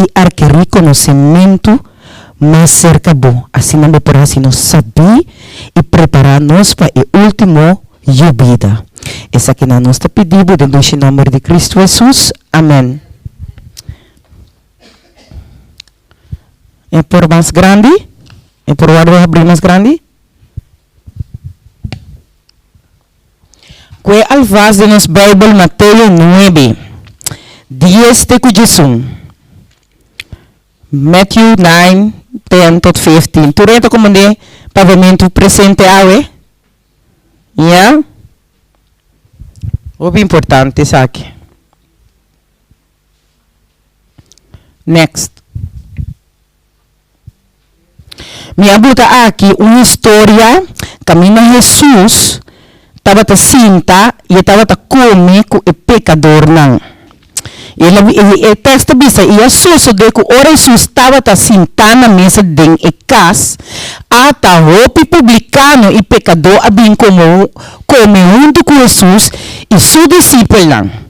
i arkerí konosementu mas serka bo, asina bo por hasi nos sabí i prepará nos pa e último yobida. Esakinan nos ta pidi bo den dushi nòmber di Kristu Hesus. Amèn. E por mas grandi? E por wòrdu habrí mas grandi? Kue alvas den nos Beibel Mateo nuebe, dies te ku diesun. Matthew nine, ten tot fifteen. Tur hende ta komprendé papiamentu presente awe? Ya? Hopi importante esaki. Next. Mi a buta aki un historia kaminda Hesus tabata sinta i e tabata kome ku e pekadornan. I el a i e tèks ta bisa, I a sosodé ku ora Hesus tabata sintá na mesa den e kas, ata hopi publikano i pekadó a bin komo kome huntu ku Hesus i su disipelnan.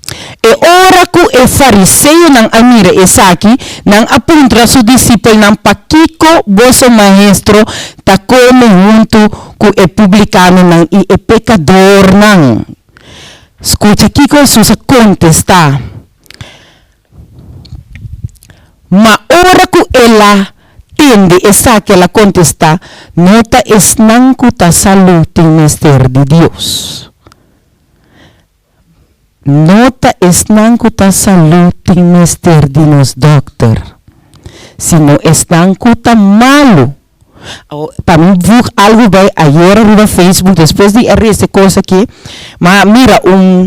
E ora ku e fariseonan a mira esaki, nan a puntra su disipelnan, Pakiko boso maestro ta kome huntu ku e publikanonan i e pekadornan? Skucha kiko Hesus a kontestá, Ma ora ku el a tende esaki, el a kontestá, No ta esnan ku ta salú tin mester di Dios. No ta esnan ku ta salú tin mester di nos dòkter, sino esnan ku ta malu. Awor, pa mi voeg algu bai ayera riba Facebook despues di a resa e kos aki, m'a mira un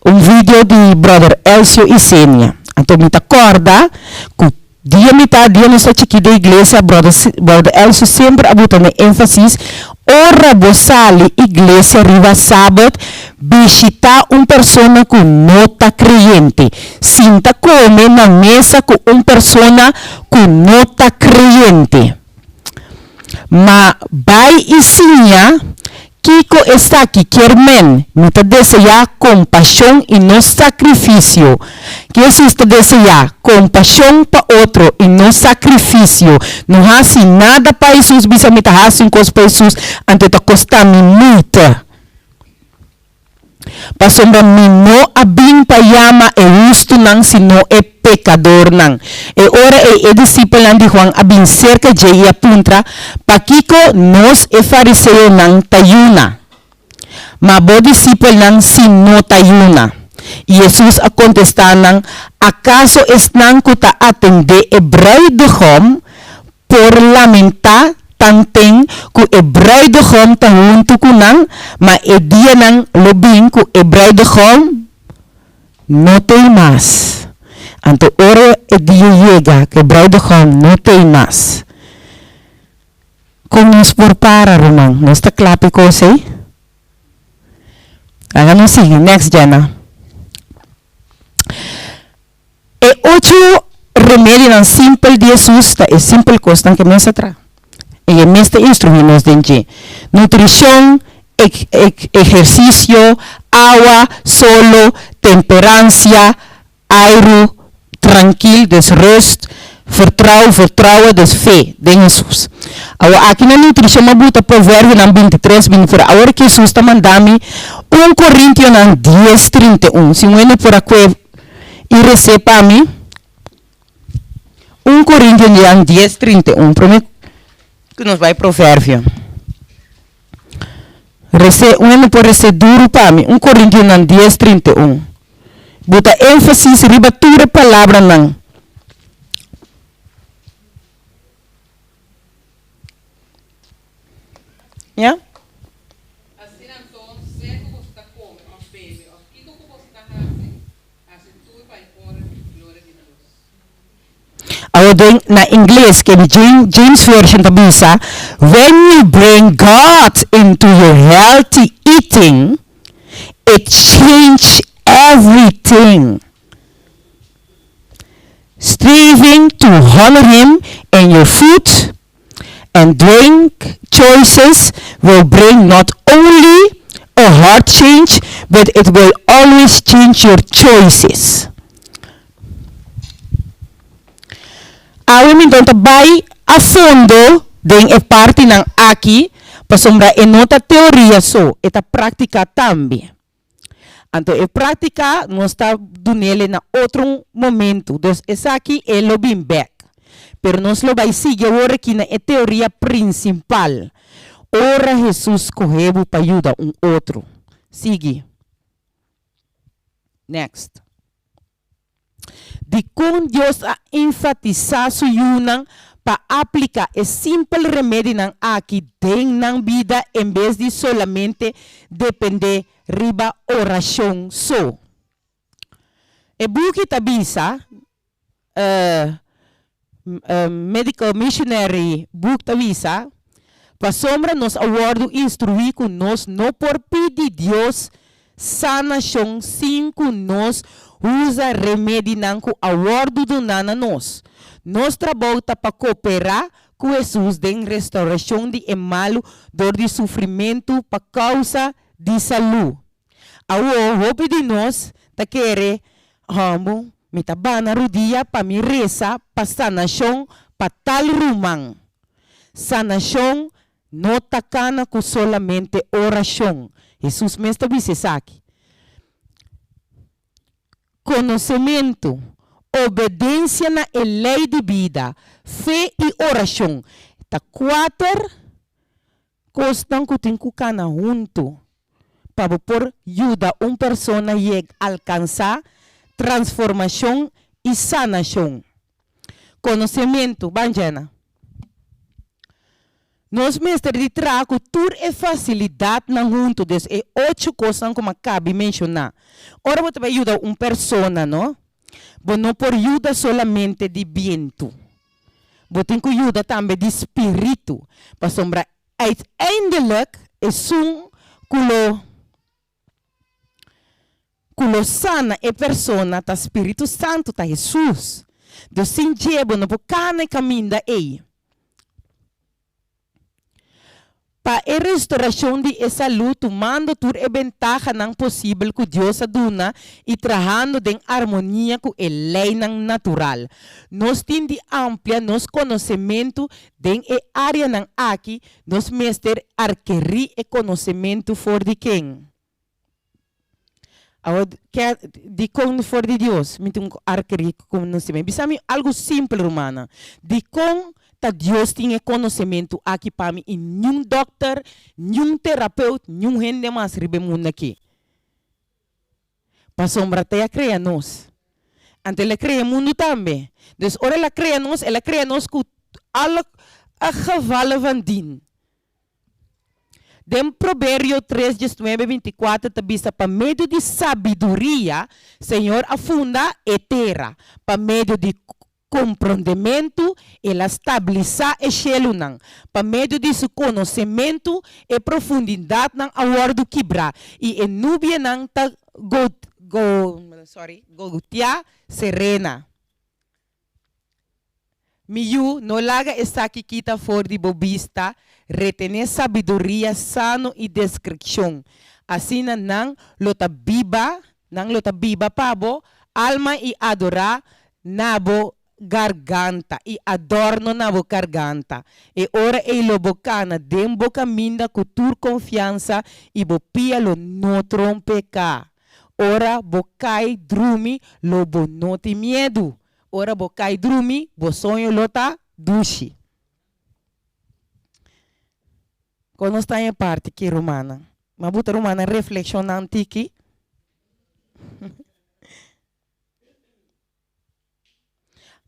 un video di brother Elcio Isenia. Anto mi ta kòrda ku Dia mi ta dia nos ta chikí den iglesia, brother brother Elcio semper a buta ne énfasis, ora bo sali iglesia riba sabat, bishitá un persona ku no ta kreyente. Sinta kome na mesa ku un persona ku no ta kreyente. Ma bai i siña Kiko esaki kier men? Mi ta deseá kompashon i no sakrifisio. Ki Hesus ta deseá? Kompashon pa otro i no sakrifisio. No hasi nada pa Hesus bisa mi ta hasi un kos pa Hesus anto e ta kosta mi moeite. Pasobra mi no a bin pa yama e hustunan sino e pekadornan. E ora ei e disipelnan di Juan a bin serka dje i a puntra, Pakiko nos e fariseonan ta yuna, ma bo disipelnan sí no ta yuna? I Hesus a kontestá nan, Akaso esnan ku ta atendé e bruidegom por lamentá tanten ku e bruidegom ta huntu ku nan, ma e dianan lo bin ku e bruidegom no t'ei mas. Anto ora e dia yega ku e bruidegom no t'ei mas, kon nos por para, ruman? Nos ta kla p'e kos ei? Laga nos sigui. Next, Jenna. E ocho remedionan simpel di Hesus ta e simpel kosnan ku e mes a traha i e mes ta instruí nos den dje, nutrishon, ehersisio, awa, solo, temperansia, airu, trankil, dus rust, vertrou, vertrouwen, dus fe den Hesus. Awor aki na nutrishon mi a buta Proverbionan bintitres bini for awor ku Hesus ta manda mi un Korintionan dies 31. Si un hende por a kue i resé pa mi un Korintionan dies 31 promé ku nos bai Proverbio. Resé un hende por resé duru pa mi un Korintionan dies 31. Buta énfasis riba tur e palabranan. Ya. Asina anto, sea ku boso ta kome òf bebe òf kiko ku boso ta hasi, hasi tur pa e ora i gloria di Dios. Awor den na ingles ke di James Version ta bisa, When you bring God into your healthy eating, it change everything. Striving to honor Him in your food and drink choices will bring not only a heart change, but it will always change your choices. Awe mi don ta bai a fondo den e partinan aki pasobra e no ta teoria so, e ta práktika tambe. Anto e práktika nos ta dunele na otro momento, dus esaki e lo bin bèk. Pero nos lo bai sigui awor aki na e teoria prinsipal, ora Hesus skohe bo pa yuda un otro. Sigui. Next. Dikon Dios a enfatisá su yunan pa apliká e simpel remedinan aki den nan bida en bes di solamente dependé riba orashon so? E buki ta bisa, E Medical Missionary Book ta bisa, Pasobra nos a wòrdu instruí ku nos no por pidi Dios sanashon sin ku nos usa remedinan ku a wòrdu duná na nos. Nos trabou ta pa kooperá ku Hesus den restaurashon di e malu dor di sufrimentu pa kousa di salú. Awor hopi di nos ta kere, Hòmbu, mi ta bana rudia pa mi resa pa sanashon pa tal ruman. Sanashon no ta kana ku solamente orashon. Hesus mes ta bisa esaki. Konosementu, obedensia na e lei di bida, fe i orashon ta kuater Kosnan ku tin ku kana huntu pa bo por yuda un persona yeg alkansá transformashon i sanashon. Konosementu, ban Jenna. Nos mester di traha ku tur e fasilidatnan huntu, des e ocho kosnan ku mi a kabi menshoná. Ora bo ta bai yuda un persona, no, bo no por yuda solamente di bientu. Bo tin ku yuda tambe di spiritu, pasobra uiteindelijk esun ku lo ku lo sana e persona ta Spiritu Santu, ta Hesus. Dus sin dje bo no por kana e kaminda ei. Pa e restauracion di e salú, tumando tur e bentahanan posibel cu Dios a duna y trahando den armonia cu e leynan natural. Nos tin di amplia nos conocementu den e areanan aki, nos mester arkerí e conocementu for di ken? Awor, ke dikon for di Dios mi tin ku arkerí konosementu? Bisa mi algu simpel, rumannan. Dikon ta Dios tin e konosementu aki pa mi i niun dòkter, niun terapeut, niun hende mas riba e mundu aki? Pasobra ta e a krea nos. Anto el a krea e mundu tambe. Dus ora el a krea nos, el a krea nos ku alle gevallen van dien. Den Proverbio tres diesnuebe bintikuater ta bisa pa medio di sabiduria Señor a funda e tera, pa medio di komprondementu El a stabilisá e shelunan, pa medio di su konosementu e profundidatnan a wòrdu kibrá i e nubianan ta goteá serena. Mi yu, no laga esaki kita for di bo bista, retené sabiduria sano i deskrikshon. Asina nan lo ta biba, nan lo ta biba pa bo alma i adorá na bo garganta, i adòrno na bo garganta. E ora ei lo bo kana den bo kaminda ku tur konfiansa i bo pia lo no trompeká. Ora bo kai drumi lo bo no tin miedu. Ora bo kai drumi, bo soño lo ta dushi. Kon nos ta en parti ki, rumannan? Ma bo ta rumannan reflekshonan tiki?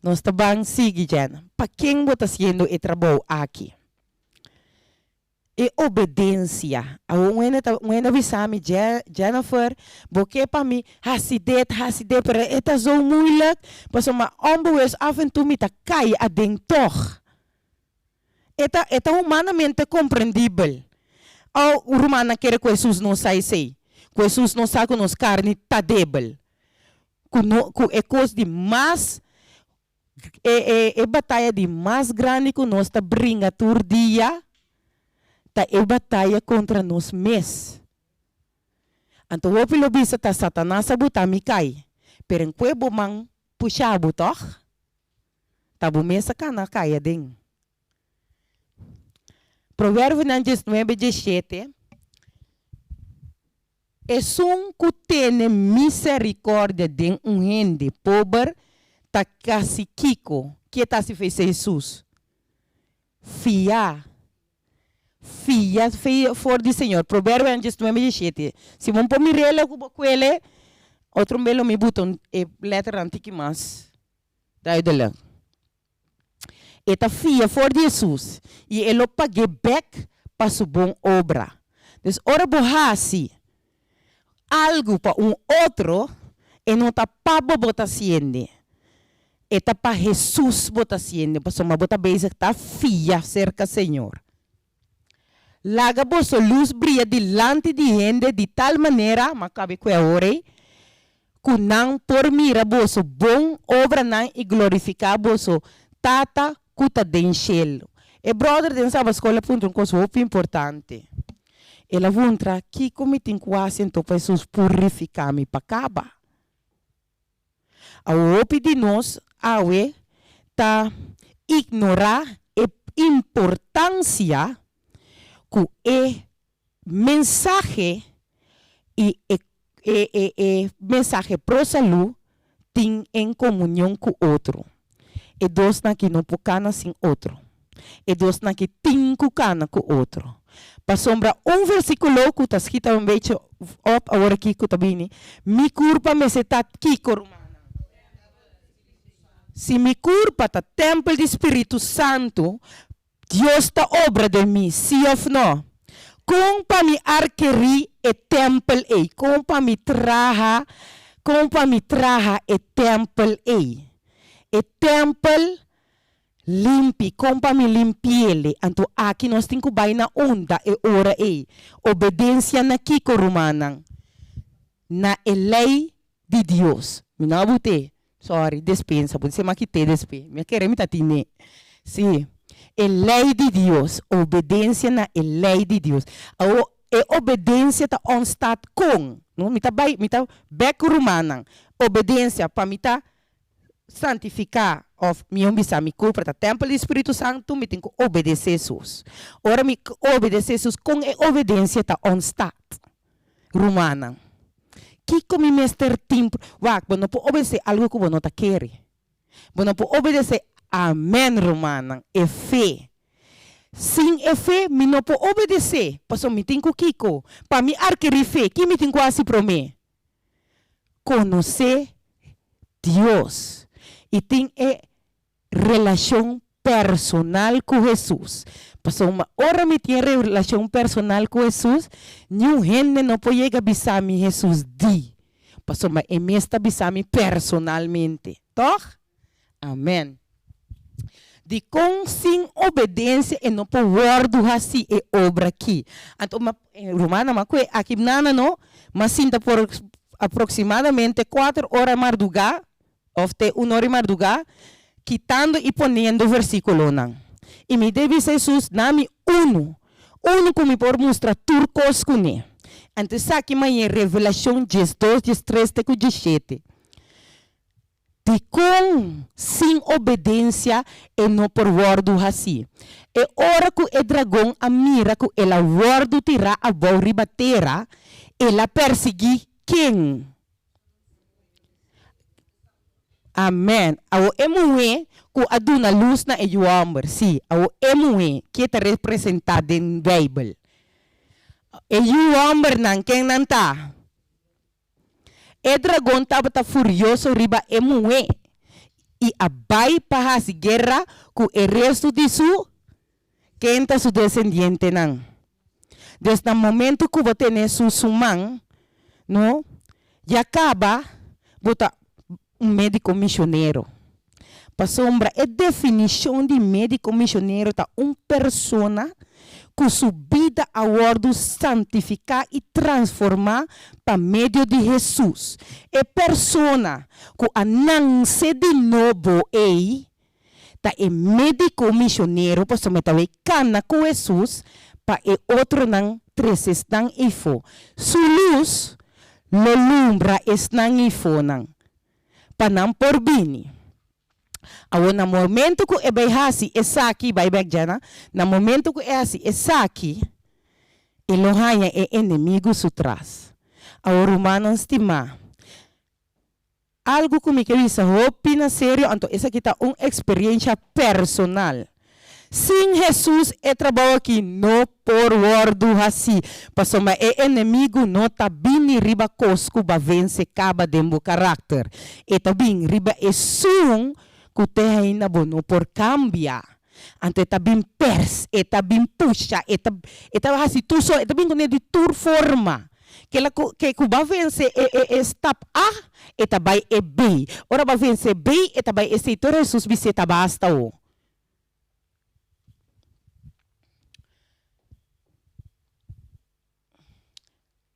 Nos ta ban sigui, Jenna. Pa ken bo ta hasiendo e trabou aki? E obedensia. Awor un hende ta, un hende a bisa mi, Je, Jennifer, bo ke pa mi hasi dit, hasi dit, pero e ta zo moeilijk, pasobra onbewust af en toe mi ta kai aden tog. E ta, e ta humanamente komprendibel. Aw, rumannan kere ku Hesus no sa esei, ku Hesus no sa ku nos karni ta debel, ku no, ku e kos di mas E e e bataya di mas grandi ku nos ta bringa tur dia ta e bataya kontra nos mes. Anto hopi lo bisa ta Satanas a buta mi kai, pero en kue bo man pusha bo tòg? Ta bo mes a kana kai aden. Proverbionan diesnuebe diesshete, Esun ku tene miserikòrdia den un hende pober ta kasi kiko? Ke ta hasi fe Hesus? Fia. Fia fe for di Señor. Proverbionan diesnuebe diesshete. Si bo por mir'el ku bo kuele, otro un bes lo mi buta e lèternan tiki mas duidelijk. E ta fia for di Hesus i e lo pag'é bèk pa su bon obra. Dus ora bo hasi algu pa un otro, e no ta pa bo bo ta hasiende, e ta pa Hesus bo ta hasiende, pasobra bo ta bezig ta fia serka Señor. Laga boso lus bria dilanti di hende di tal manera, m'a kabe ku e awor ei, ku nan por mira boso bon obranan i glorifiká boso Tata ku ta den shelu. E bròder den Sabaskol a puntra un kos hopi importante. El a puntra, Kiko mi tin ku hasi anto pa Hesus purifiká mi pa kaba? Awor hopi di nos awe ta ignorá e importansia ku e mensahe i e e e mensahe pro salú tin en komunion ku otro. E dosnan aki no por kana sin otro. E dosnan aki tin ku kana ku otro. Pasobra un versíkulo ku ta skita un bechi op awor aki ku ta bini, Mi kurpa mester ta kiko, rumannan? Si mi kurpa ta tèmpel di Spiritu Santu, Dios ta obra den mi, sí òf nò? Kon pa mi arkerí e tèmpel ei? Kon pa mi traha, kon pa mi traha e tèmpel ei? E tèmpel Limpi, kon pa mi limpiele? Anto aki nos tin ku bai na unda e ora ei? Obedensia na kiko, rumannan? Na e lei di Dios. Mi no a but'é. Sorry, despensa. Bo dise mi a kit'é despe. Mi a kere mi ta tin'é. Sí. E lei di Dios. Obedensia na e lei di Dios. Awor, e obedensia ta ontstaat kon? No, mi ta bai, mi ta bèk ku rumannan. Obedensia pa mi ta santifiká òf mihó bisa mi kurpa ta tèmpel di Spiritu Santu, mi tin ku obedesé Hesus. Ora mi obedesé Hesus, kon e obedensia ta ontstaat? Rumannan, kiko mi mester tin? Wak, bo no por obedesé algu ku bo no ta kere. Bo no por obedesé, amèn rumannan, e fe. Sin e fe mi no por obedesé, pasobra mi tin ku kiko? Pa mi arkerí fe, ki mi tin ku hasi promé? Konosé Dios i tin e relashon personal ku Hesus. Pasobra ora mi tin e relashon personal ku Hesus, niun hende no por yega bisa mi Hesus di, pasobra e mes ta bisa mi personalmente. Tòg? Amèn. Dikon sin obedensia e no por wòrdu hasí e obra akí? Anto rumannan, ma kue aki nana no, m'a sinta por aproksimadamente kuater ora mardugá òf te un ora i mardugá, kitando i poniendo versíkulonan. I mi debí bisa Hesus, Na mi unu, unu ku mi por mustra tur kos kuné. Anto esaki mañé Revelashon diesdos, diestres te ku diesshete. Dikon sin obedensia e no por wòrdu hasí? E ora ku e dragon a mira ku el a wòrdu tirá abou riba tera, el a persiguí ken? Amèn. Awor e muhé ku a duna lus na e yu hòmber, sí, awor e muhé ke ta representá den Beibel. E yu hòmbernan, ken nan ta? E dragon tabata furioso riba e muhé i a bai pa hasi guera ku e restu di su ken ta su desendientenan. Dus na momentu ku bo tene su su man, no, ya kaba bo ta un médiko misionero. Pasobra e definishon di médiko misionero ta un persona ku su bida a wòrdu santifiká i transformá pa medio di Hesus. E persona ku a nanse di nobo ei ta e médiko misionero pasobra e ta wei kana ku Hesus pa e otronan trese esnan eifó. Su lus lo lumbra esnan eifonan pa nan por bini. Awor na momento ku e bai hasi esaki, bai bek djana, na momento ku e hasi esaki, e lo haña e enemigu su tras. Awor rumannan stimá, algu ku mi ke bisa hopi na serio, anto esaki ta un eksperiencia personal. Sin Hesus e trabou aki no por wòrdu hasí, pasobra e enemigu no ta bini riba kos ku ba vense kaba den bo karakter. E ta bin riba esun ku te ainda bo no por kambia. Anto e ta bin pers, e ta bin pusha, e ta e ta hasi tur sor, e ta bin kuné di tur forma. Kela ku ke ku ba vense e e e stap A, e ta bai e B. Ora ba vense B, e ta bai e C. Tur Hesus bis'é ta basta ho.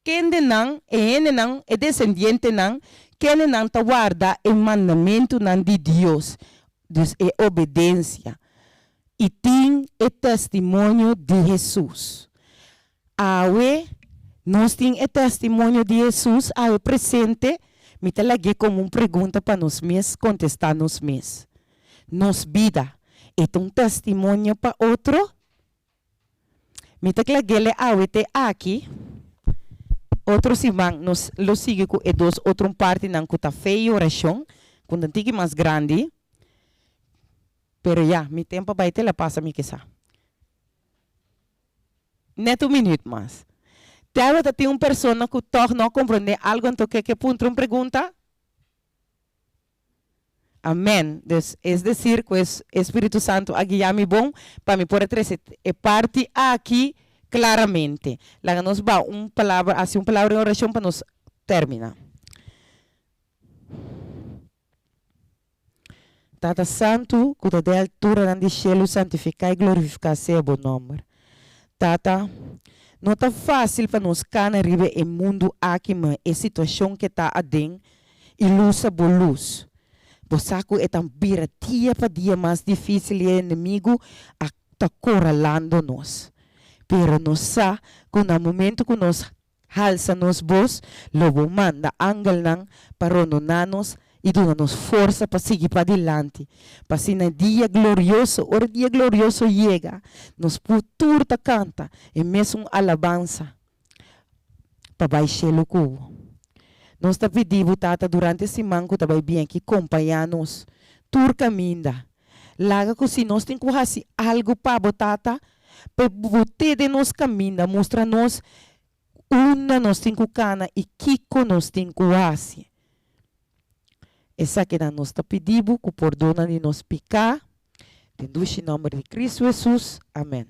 Kendenan, e hendenan, e desendientenan, kendenan ta warda e mandamentunan di Dios, dus e obedensia, i tin e testimonio di Hesus. Awe nos tin e testimonio di Hesus awe presente? Mi ta lag'é komo un pregunta pa nos mes kontestá nos mes. Nos bida e ta un testimonio pa otro? Mi ta klag'é awe te aki. Otro siman nos lo sigui ku e dos otro partinan ku ta fe i orashon, ku ta un tiki mas grandi. Pero ya, mi tempu a bai te la pasa mi kisa. Net un minuut mas. Tabata tin un persona ku tòg no a komprondé algu anto ke ke puntra un pregunta? Amèn. Dus, es desir ku e Spiritu Santu a guia mi bon pa mi por a trese e parti aki klaramente. Laga nos ba un palabra, hasi un palabra di orashon pa nos terminá. Tata Santu, ku ta den alturanan di shelu, santifiká i glorifiká sea bo nòmber. Tata, no ta fásil pa nos kana riba e mundu aki, ma e situashon ke ta aden i lusa bo lus. Bo sa ku e ta bira dia pa dia mas difísil i e enemigu a ta koralando nos. Pero nos sa ku na momentu ku nos Halsa nos bos, lo bo manda angelnan pa rondoná nos i duna nos forsa pa sigui padilanti, pa asina e dia glorioso, ora e dia glorioso yega, nos por tur ta kanta e mesun alabansa pa bai shelu ku bo. Nos ta pidi bo, Tata, durante e siman ku ta bai bien aki, kompañá nos tur kaminda. Laga ku si nos tin ku hasi algu pa bo, Tata, pa bo te den nos kaminda, mustra nos unda nos tin ku kana i kiko nos tin ku hasi. Esakinan nos ta pidi bo ku pordona di nos piká, den dushi nòmber di Kristu Hesus. Amèn.